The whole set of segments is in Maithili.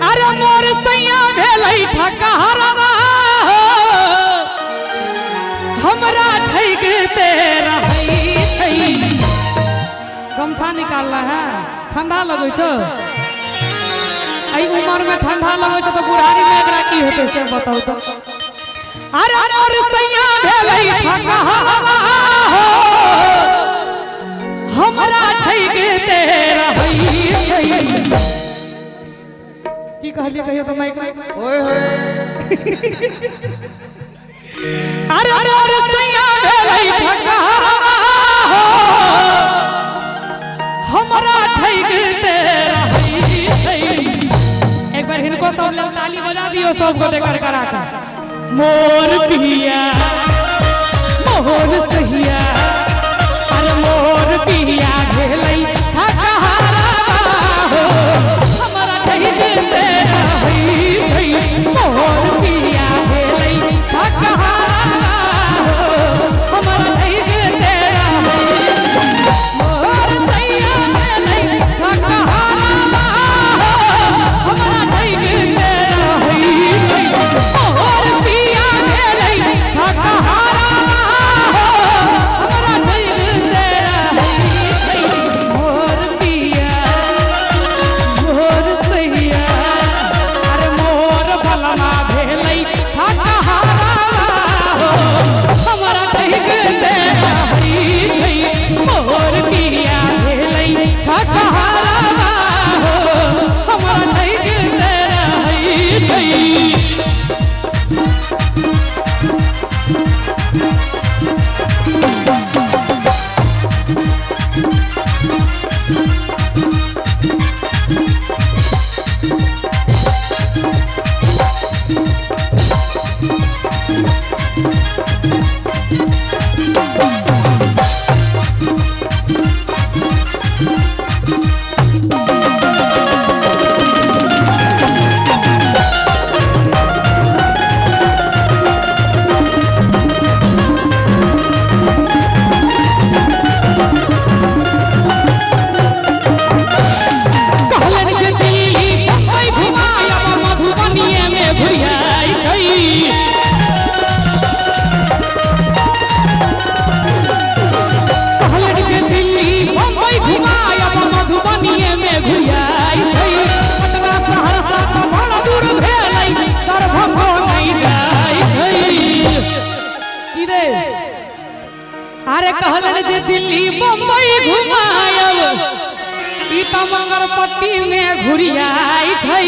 अरे मोर सैया भेलै ठकहरवा हो, हमरा ठैकते रहै छै। गमछा निकालना है, ठंडा लगै छौ। एहि उम्र में ठंडा लगै छौ तऽ बुढ़ारी में एकरा की हेतै से बताउ तऽ। अरे मोर सैया भेलै ठकहरवा हो, हमरा ठैकते रहै छै। की कहलियै कहियो तऽ माइक में। ओए होए। अरे मोर सैया भेलै ठकहरवा हो, हमरा ठैकते रहै छै। एक बार हिनको सब लग ताली बजा दियो सब गोटे कर करा के। मोर पिया मोर सहिया, अरे मोर पिया भेलै ठकहरवा हो, हमरा ठैकते रहै छै। मोर पिया भेलै ठकहरवा हो, हमरा ठैकते रहै। मोर सैया भेलै ठकहरवा हो, हमरा ठैकते रहै छै। मोर पिया भेलै ठकहरवा हो, हमरा ठैकते रहै छै। मोर पिया मोर सैया, अरे मोर बलमा भेलै ठकहरवा हो, हमरा ठैकते रहै छै। मोर पिया भेलै ठकहरवा हो, हमरा ठैकते रहै छै। कहलनि जे दिल्ली बम्बई घुमायब, मधुबनीये में घुरियाइ छै। कहलनि जे दिल्ली बम्बई घुमायब, मधुबनीये में घुरियाइ छै। पटना सहरसा तऽ बड़ दूर भेलै, दरभंगो नहि जाइ छै। की रे? अरे कहलनि जे दिल्ली बम्बई घुमायब, ई तऽ मंगरपट्टी में घुरियाइ छै।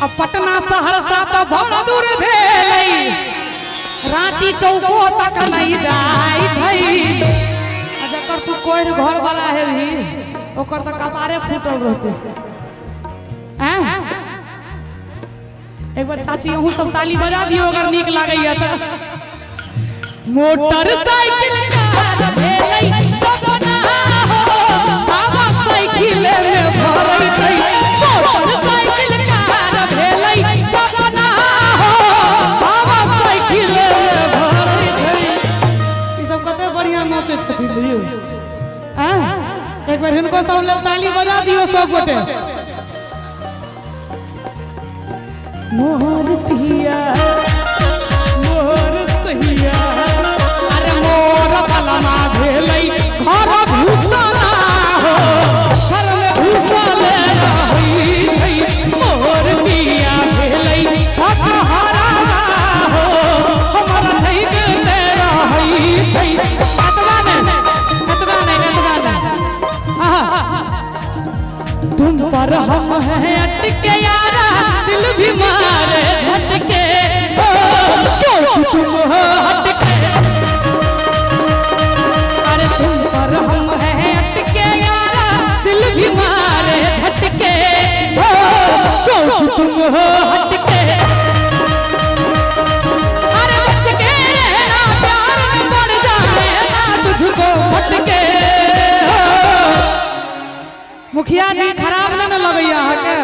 आ पटना सहरसा तऽ बड़ दूर भेलै, रांटी चौको तक नहि जाइ छै। आ जकर तू कोढ़ि घर वाला हेबही, ओकर तऽ कपारे फूटल रहतै। आँय? एक बार चाची अहूँ सब ताली बजा दियौ अगर नीक लागैया तऽ। मोटरसाइकिल कार भेलै सपना हो, हवा साइकिल में भरै छै। मोटरसाइकिल कार भेलै सपना हो, हवा साइकिल में भरै छै। ई सब कते बढ़िया नाचै छथिन यौ। आँय? एक बार हिनको सब लग ताली बजा दियौ सब गोटे। मोर पिया मोर सहिया, अरे मोर बलमा भेलै घर घुसना हो, घर में घुसल रहै छै। मोर पिया भेलै ठकहरवा हो, हमरा ठैकते रहै छै। एतबा नहि, एतबा नहि, एतबा नहि। आहा। तुम पर हम हैं अटके यारा, दिल भी मारे झटके, ओ, क्योंकि तुम हो हटके। अरे तुम पर हम हैं अटके यारा, दिल भी मारे झटके, ओ, क्योंकि तुम हो हटके। अरे बच के रहना, प्यार में पड़ जाए ना तुझको फटके, हो। मुखिया जी खराब न लगैया अहाँके।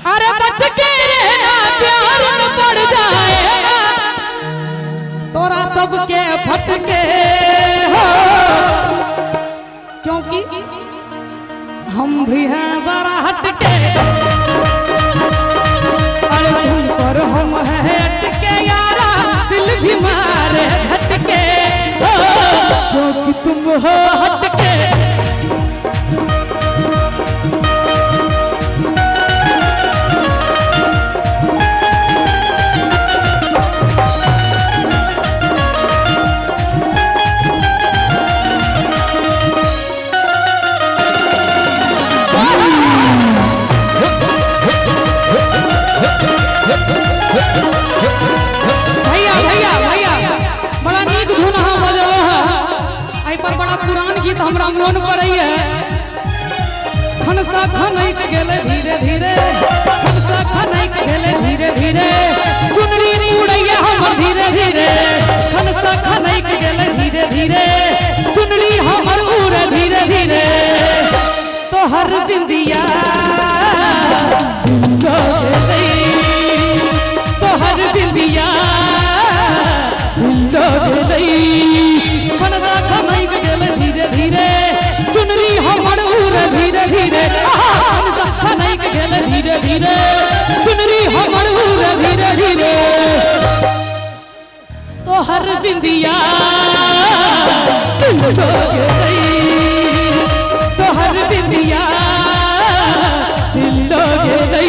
अरे बच के रहना, प्यार में पड़ जाए ना तोरा सबके फटके, हो। क्योंकि हम भी हैं जरा हटके, अरे तुम पर हम हैं अटके यारा, दिल भी मारे झटके, ओ, क्योंकि तुम हो हटके। भैया भैया भैया, बड़ा नीक धुन अहाँ बजलहुँ हँ। एहि पर बड़ा पुरान गीत हमरा मोन पड़ैए। खनसा खनैक गेलै धीरे धीरे, खनसा खनैक गेलै धीरे धीरे, चुनरी उड़ैए हमर धीरे धीरे, खनसा खनैक गेलै धीरे धीरे, चुनरी हमर उड़े धीरे धीरे, तोहर बिंदिया तोहर बिंदिया खनसा खनैक गेलै धीरे धीरे, चुनरी हमर उड़े धीरे धीरे, खनसा खनैक गेलै धीरे धीरे, चुनरी हमर उड़े धीरे धीरे, तोहर बिंदिया तोहर बिंदिया दिल गेलै।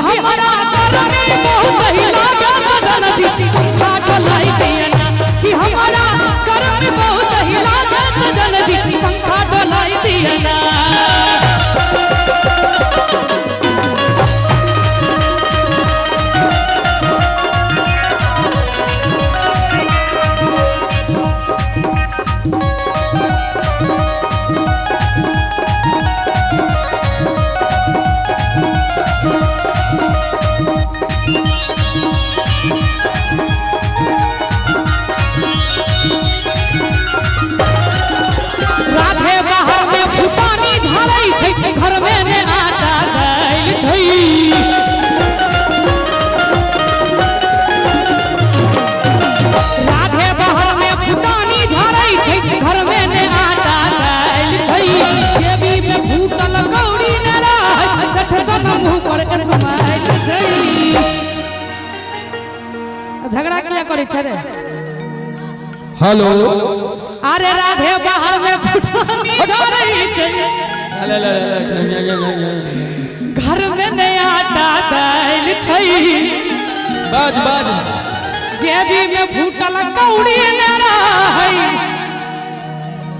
हमारा करने बहुत ही लागा सजन जी, पंखा डोलाई दिया ना, कि हमारा करने बहुत ही लागा सजन जी, पंखा डोलाई दिया ना। राधे बाहर में फुटानी झाड़ै छै, घर में ने आटा दालि छै। राधे बाहर में फुटानी झाड़ै छै, घर में ने आटा दालि छै। जेबी में फूटल कौड़ी ने रहै, देखत मुंह पर स्माइल छै। झगड़ा किया करै छै रे? हेलो। अरे राधे बाहर में फुटानी झाड़ै छै, घर में नया आटा दालि छै। बाज बाज। जेबी में फूटल कौड़ी ने रहै,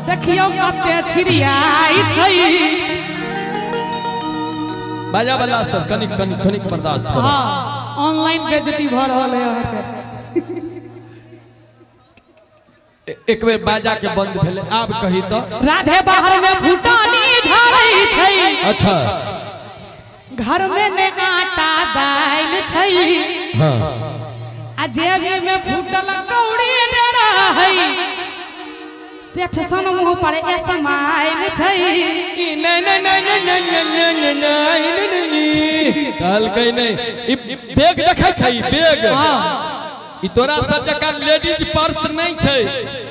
देखियौ कते छिड़ियाइ छै। बाजा वाला सब कनिक कनिक कनिक बर्दाश्त करो। हाँ, ऑनलाइन बेइज्जती भऽ रहल है अहाँके। एक बेर बाजा के बंद भेलै, आब कही तो। राधे बाहर में फुटानी झाड़ै छै, अच्छा, घर में ने आटा दालि छै। हाँ, आ जेबी में फूटल कौड़ी ने रहै, सेठ सन मुँह पर स्माइल छै। नहीं नहीं नहीं नहीं नहीं नहीं नहीं नहीं, कहलकै नहीं। ई बैग देखै छै, ई बैग ई तोरा सब जकाँ लेडीज पर्स नहीं छै।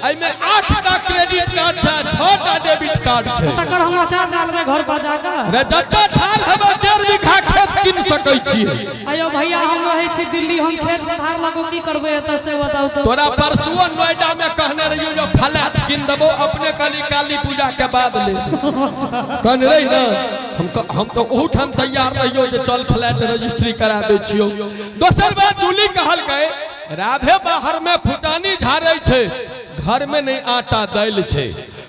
एहिमे 8टा क्रेडिट कार्ड छै, 6टा डेबिट कार्ड छै। तकर हम अचार डालबै घर पर जाकर। रे जतऽ ठाढ़ हेबै 1.5 बीघा खेत कीन सकै छियै। अयो भैया, हम रहै छी दिल्ली, हम खेत पथार लगो की करबै एतऽ से बताउ तो। तोरा परसुओ नोएडा में कहने रहियो जो फ्लैट कीन देबो, अपने कहली काली पूजा के बाद ले। कहने रही ना, हम तो ओहूठाम तैयार रहियो जे चल फ्लैट रजिस्ट्री करा दै छियौ। दोसर बात जूली कहलकै, राधे बाहर में फुटानी झाड़ै छै, घर में नहीं आटा दालि छै।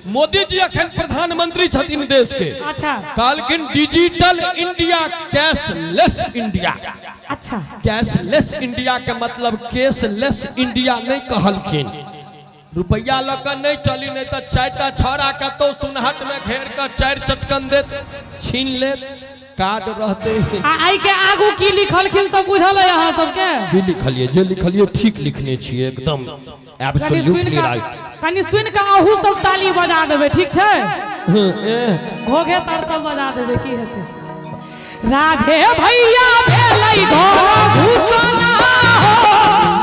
मोदी जी अखन प्रधानमंत्री छथिन देश के। अच्छा। कहलखिन डिजिटल इंडिया, कैशलेस इंडिया। अच्छा। कैशलेस इंडिया के मतलब केशलेस इंडिया नहीं कहलखिन। रुपया लऽ कऽ नहीं चली, नहीं तऽ 4टा छौड़ा कतौ सुनहट में घेर कऽ 4 चटकन देत, छीन लेत, कार्ड रहते। आ एहि के आगू की लिखलखिन सब बुझल है अहाँ सबके? की लिखलिए? जे लिखलिए ठीक लिखने छियै एकदम, कनि सुनि एब्सोल्युटली कऽ राइट। कनि सुनि कऽ अहू सब ताली बजा देबै, ठीक छै? घोघे तर सब बजा देबै की हेतै। राधे भैया भेलै घर घुसना हो,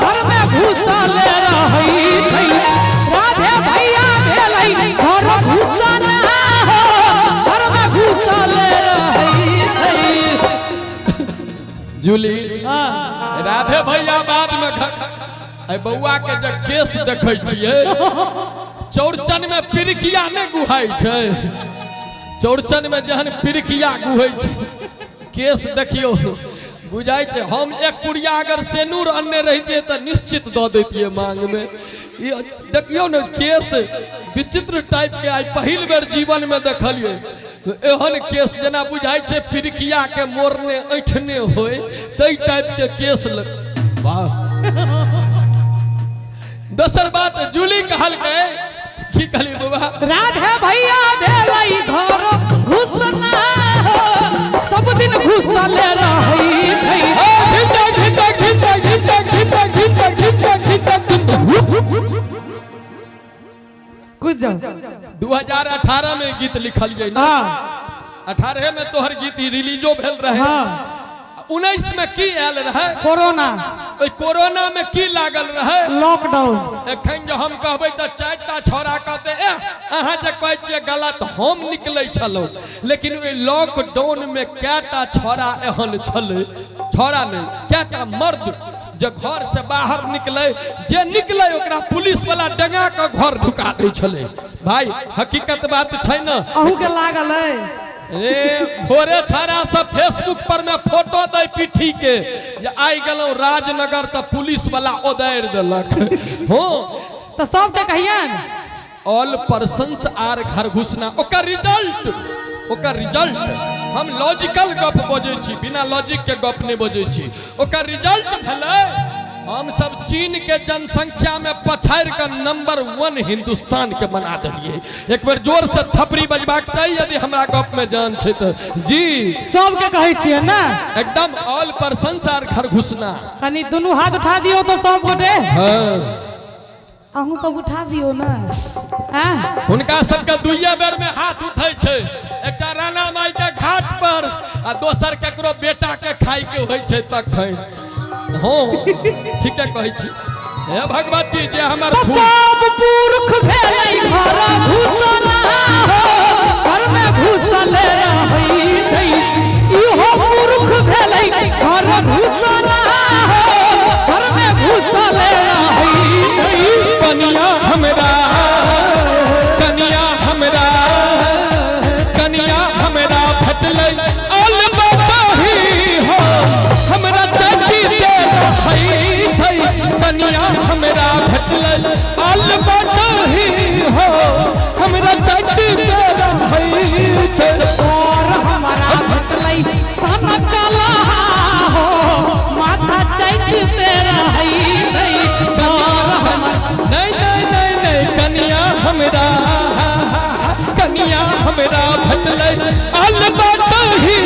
घर में घुसल रहै छै। राधे भैया भेलै घर घुसना हो, घर में घुसल रहै छै। जूली राधे भैया बाद में घर बौआ के जे केस देखै छियै चौरचन में पिरकिया नहि गुहाइ छै। चौरचन में जहन पिरकिया गुहै छै केस देखियौ बुझाइ छै। हम एक पुड़िया अगर सेनूर अनने रहितियै तऽ निश्चित दऽ दैतियै मांग में। देखियौ ने केस विचित्र टाइप के आइ पहिल बेर जीवन में देखलियै एहन केस, जेना बुझाइ छै पिरकिया के मोड़ने ऐठने होय तै टाइप के केस। वाह। दोसर बात जूली कहलकै की कहली बौआ? राधे भैया भेलै घर घुसना हो, सब दिन घुसल रहै छै। कुछ जाओ। 2018 में गीत लिखलियै ना? 18 में तोहर गीत रिलीजो भेल रहे। 19 में की आयल रहे? कोरोना। ओहि कोरोना में की लागल रहे? लॉकडाउन। एखन जे हम कहबै तऽ 4टा छौड़ा कहतै ए अहाँ जे कहै छियै गलत, हम निकलै छलहुँ। लेकिन ओहि लॉकडाउन में कएटा छौड़ा एहन छलै, छौड़ा नहि कएटा मर्द जे घर से बाहर निकलै, जे निकलै ओकरा पुलिस वाला डंगा के घर ढुका दै छलै। भाई हकीकत बात छै ने। अहूँ के लागल है? रे भोरे छाड़ा सब फेसबुक पर में फोटो दै पीठी के जे आइ गेलहुँ राजनगर तऽ पुलिस वाला ओदारि देलक। हो तऽ सबके कहियन ऑल पर्सन्स आर घर घुसना। ओकर रिजल्ट, ओकर रिजल्ट हम लॉजिकल गप बजै छी, बिना लॉजिक के गप नहि बजै छी। ओकर रिजल्ट भेलै हम सब चीन के जनसंख्या में पछाड़ि कऽ नंबर 1 हिंदुस्तान के बना देलियै। एक बेर जोर से थपड़ी बजबाक चाही यदि हमरा गप में जान छै तऽ। जी सबके कहै छियै ने एकदम ऑल पर्सन्स आर घर घुसना। कनी दुनू हाथ उठा दियौ तऽ सब गोटे। हाँ अहूँ सब उठा दियौ ने। हुनका सबके दुइये बेर में हाथ उठै छै, एकटा राणा माई के घाट पर आ दोसर केकरो बेटा के खाय के होइ छै तखन। हो ठीके कहै छी। हे भगवती जे हमर सब पुरुख भेलै घर घुसना हो, घर में घुसल रहै छै। इहो पुरुख भेलै घर घुसना हो, घर में घुसल रहै छै। कनिया हमरा, कनिया हमरा, कनिया हमरा भेटलै अल बताही हो, हमरा चाची दे रहै छै। कनिया हमरा भेटलै अल बताही हो, हमरा चाची दे रहै छै। और हमरा भेटलै सन कलहा हो, माथा चैत रहै छै। नहीं नहीं नहीं नहीं कनिया हमरा, कनिया हमरा भेटलै अल बताही